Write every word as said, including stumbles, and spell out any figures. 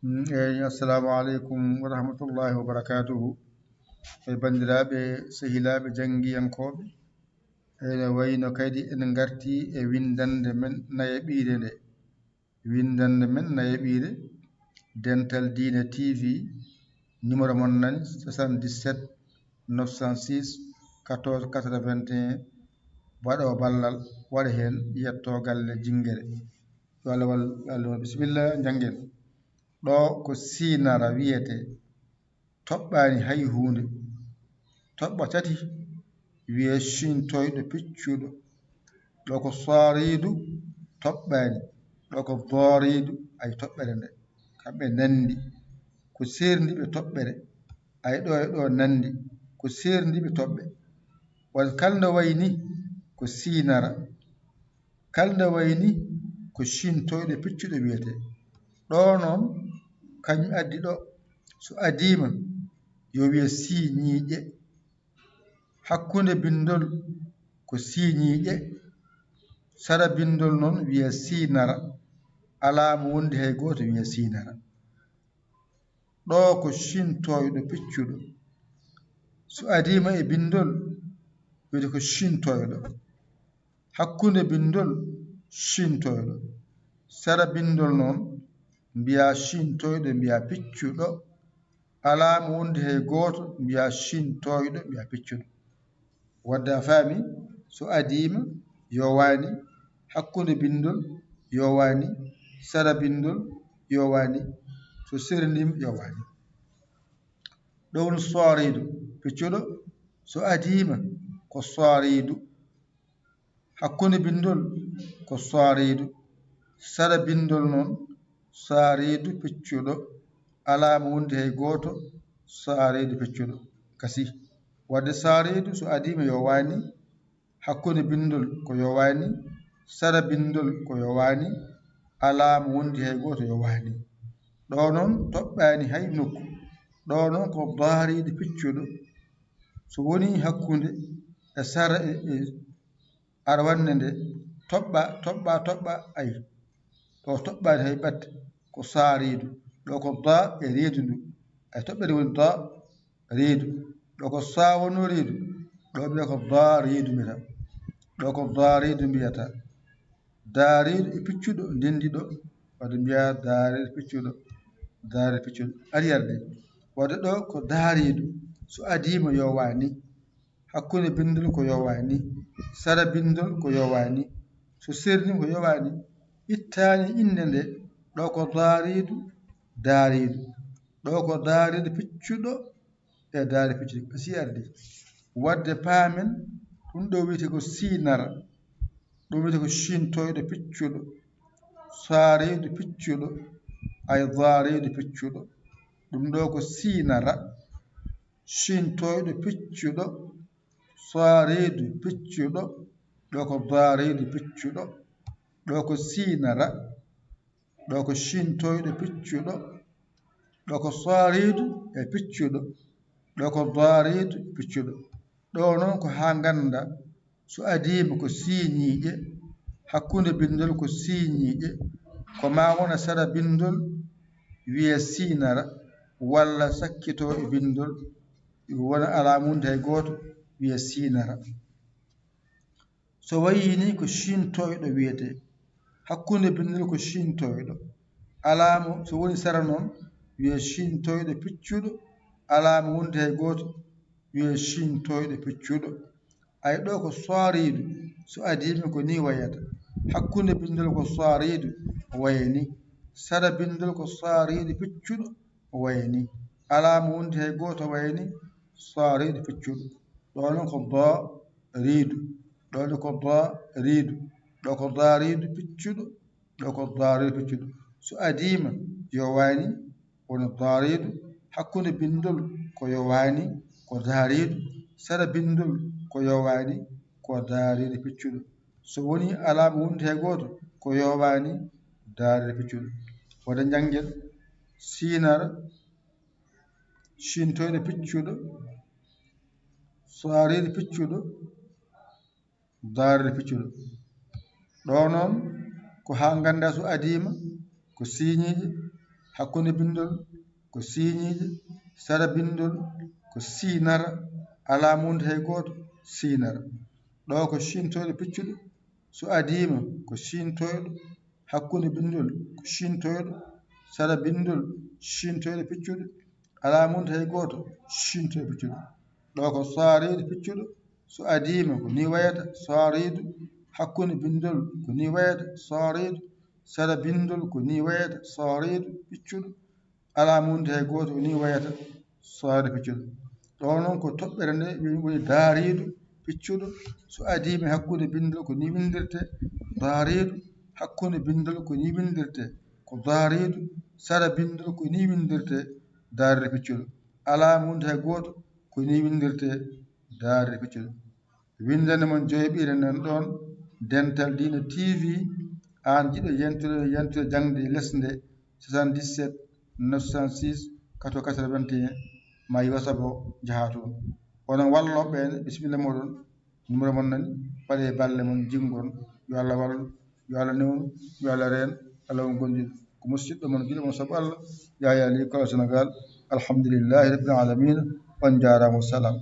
Eyi, assalamu aleykum wa rahmatullahi wa barakatuhu. E banndiraaɓe, sehilaaɓe, janngiyankooɓe, ene wayno kadi en ngartii e winndannde men nayaɓiire nde. Winndannde men nayaɓiire, Dental Diine T V, numéro mon nani, soixante-dix-sept neuf cent six quatorze quatre-vingt-un. Waɗo ballal, waɗa heen yetto galle Jinngere. Yo Allah wal-, Allah wal-, bisimilla, njanngen. Ɗo ko siinara wiyetee, toɓɓaani hay huunde. Toɓɓa tati wiyee ciintoyɗo piccuɗo. Ɗo ko saariidu, toɓɓaani. Ɗo ko daariidu, ay toɓɓere nde. Kamɓe nanndi. Ko seerndi ɓe toɓɓere. Ay ɗo e ɗo nanndi. Ko seerndi ɓe toɓɓe. Wata kala nde wayi ni ko siinara. Kala nde wayi ni ko ciintoyɗo piccuɗo wiyetee. Ɗo noon, kañum addi ɗo. So adiima, yo wiye siiñiiƴe. Hakkunde binndol ko siiñiiƴe. Sara binndol noon wiye siinara. Alaa mo wondi hay gooto wiye siinara. Ɗo ko ciintoyɗo piccuɗo. So adiima e binndol, wiyete ko ciintoyɗo. Hakkunde binndol, ciintoyɗo. Sara binndol noon, mbiyaa ciintoyɗo, mbiyaa piccuɗo. Alaa mo wondi hay gooto, mbiyaa ciintoyɗo, mbiyaa piccuɗo. Wadde a faami, so adiima, yowaani. Hakkunde binndol, yowaani. Sara binndol, yowaani. So seerndiima, yowaani. Ɗo woni saariidu, piccuɗo. So adiima, ko saariidu. Hakkunde binndol, ko saariidu. Sara binndol noon, saariidu piccuɗo. Alaa mo wondi hay gooto, saariidu piccuɗo. Kasi. Wadde saariidu, so adiima, yowaani. Hakkunde binndol, ko yowaani. Sara binndol, ko yowaani. Alaa mo wondi hay gooto, yowaani. Ɗo noon, toɓɓaani hay nokku. Ɗo noon, ko daariidu piccuɗo. So woni hakkunde e sara e, e arwannde nde, toɓɓa, toɓɓa, toɓɓa, ay. Ɗo toɓɓaani hay batte, ko saariidu. Ɗo ko da e riidu ndu. Ay toɓɓere woni da, riidu. Ɗo ko saa wonno riidu. Ɗo mbiya ko daariidu mbiyata. Ɗo ko daariidu mbiyata. Daariidu e piccuɗo ndenndi ɗo. Wadde mbiya daariidu piccuɗo. Daariidu piccuɗo. Ari yarde. Wadde ɗo ko daariidu. So adiima yowaani. Hakkunde binndol ko yowaani. Sara binndol ko yowaani. So seerndiima ko yowaani. Ittaani innde nde. Ɗo ko daariidu, daariidu. Ɗo ko daariidu piccuɗo e daariidu piccuɗo. Ko si ardi. Wadde paamen, ɗum ɗo wiyetee ko siinara. Ɗum wiyetee ko ciintoyɗo piccuɗo. Saariidu piccuɗo. Ay daariidu piccuɗo. Ɗum ɗo ko siinara. Ciintoyɗo piccuɗo. Saariidu piccuɗo. Ɗo ko daariidu piccuɗo. Ɗo ko siinara. Ɗo ko ciintoyɗo piccuɗo. Ɗo ko saariidu e piccuɗo. Ɗo ko daariidu piccuɗo. Ɗo noon ko haa ngannda, so adiima ko siiñiiƴe, hakkunde binndol ko siiñiiƴe, ko maa wona sara binndol wiyee siinara, walla sakkitoo e binndol, wona alaa mun hay gooto wiyee siinara. So wayii ni ko ciintoyɗo wiyetee. Hakkunde binndol ko ciintoyɗo. Alaa mo, so woni sara noon, wiyee ciintoyɗo piccuɗo. Alaa mo wondi hay gooto, wiyee ciintoyɗo piccuɗo. Ay ɗo ko saariidu, so adiima ko ni wayata. Hakkunde binndol ko saariidu, waye ni. Sara binndol ko saariidu piccuɗo, waye ni. Alaa mo wondi hay gooto waye ni, saariidu piccuɗo. Ɗo noon ko daariidu. Ɗo noon ko daariidu. Ɗo ko daariidu piccuɗo. Ɗo ko daariidu piccuɗo. So adiima, yowaani, woni daariidu. Hakkunde binndol ko yowaani, ko daariidu. Sara binndol ko yowaani, ko daariidu piccuɗo. So woni alaa mo wondi hay gooto, ko yowaani, daariidu piccuɗo. Wadde njanngen, siinara, ciintoyɗo piccuɗo, saariidu piccuɗo, daariidu piccuɗo. Ɗo noon ko haa ngannda so adiima ko siiñiiƴe, Hakkunde bindol ko siiñiije, sara bindol ko siinara, alaa munde hay gooto siinara. Ɗo ko ciintoyɗo piccuɗo, so adiima ko ciintoyɗo, hakkunde bindol ko ciintoyɗo, sara bindol ciintoyɗo piccuɗo, alaa munde hay gooto ciintoyɗo piccuɗo. Ɗo ko saariiɗo piccuɗo, so adiima ko ni wayata saariiɗo, hakkunde bindol ko ni wayata saariiɗo, sara bindol ko ni wayata saariiɗo piccuɗo, alaa munde hay gooto ko ni wayata saariiɗo piccuɗo. Ɗo noon ko toɓɓere nde woni, woni daariiɗo piccuɗo, so adiima hakkunde bindol ko ni windirte daariiɗo, hakkunde bindol ko ni windirte ko daariiɗo, sara bindol ko ni windirte daariiɗo piccuɗo, alaa munde hay gooto ko ni windirte daariiɗo piccuɗo. Winndande mon joyɓiire nan ɗoon, Dental Diina T V, aan jiɗo yentude, yentude jaŋde lesnde, soixante-dix-sept neuf cent six quatre-vingts quatre-vingt-un, ma yi wasa bo njahaa toon. Onon wallooɓe ɓeen, bisimilla mooɗon, numéro mon nani, paɗe balle mon, jinngon, yo Allah wallu, yo Allah newnu, yo Allah reen, Allah on gondiɗo. Ko musidɗo mon, giɗo mon, sabu Allah, Yaya Ly Kolo Sénégal. Alhamdulillahi Rabbil Alamina, on njaaraama, wassalam.